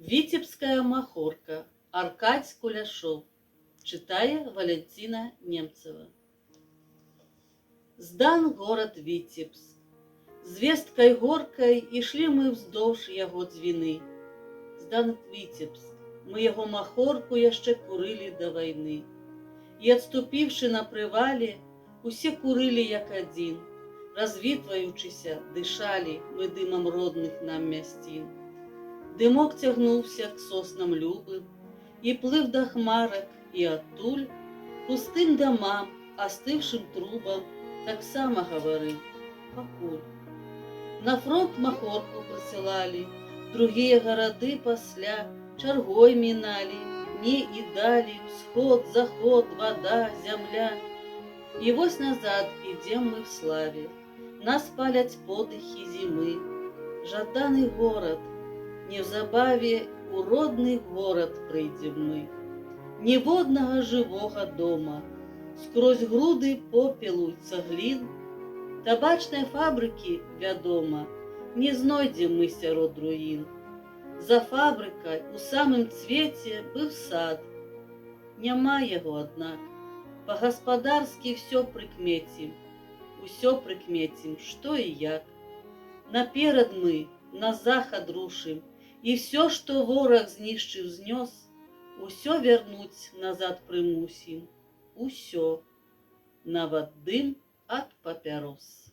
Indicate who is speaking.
Speaker 1: Віцебская махорка. Аркадзь Куляшоў. Чытае Валянціна Немцева. Здан горад Віцебск. Звесткай горкай ішлі мы ўздоўж яго дзвіны. Здан Віцебск. Мы яго махорку яшчэ курылі да вайны. І, адступіўшы на прывале, усе курылі як адзін. Развітваючыся, дышалі мы дымам родных нам мясцін. Дымок цягнуўся к соснам любым і плыў да хмарак, і адтуль пустым дамам, астыўшым трубам таксама гаварыў: пакуль. На фронт махорку прысылалі, другія гарады пасля чаргой міналі, дні і далі, усход, заход, вада, зямля. І вось назад ідзем мы в славе, нас паляць подыхі зімы. Жаданы горад, неўзабаве у родны горад прыйдзем мы. Ніводнага жывога дома, скрозь груды попелу цаглін, табачнай фабрыкі, вядома, не знойдзем мы сярод руін. За фабрыкай у самым цвеце быў сад. Няма яго, аднак. Па-гаспадарскі всё прыкмецім, усё прыкмецім, што і як. Наперад мы, на захад рушым, і всё, што вораг знішчыў, знёс, усё вярнуць назад прымусім, усё, нават дым ад папярос.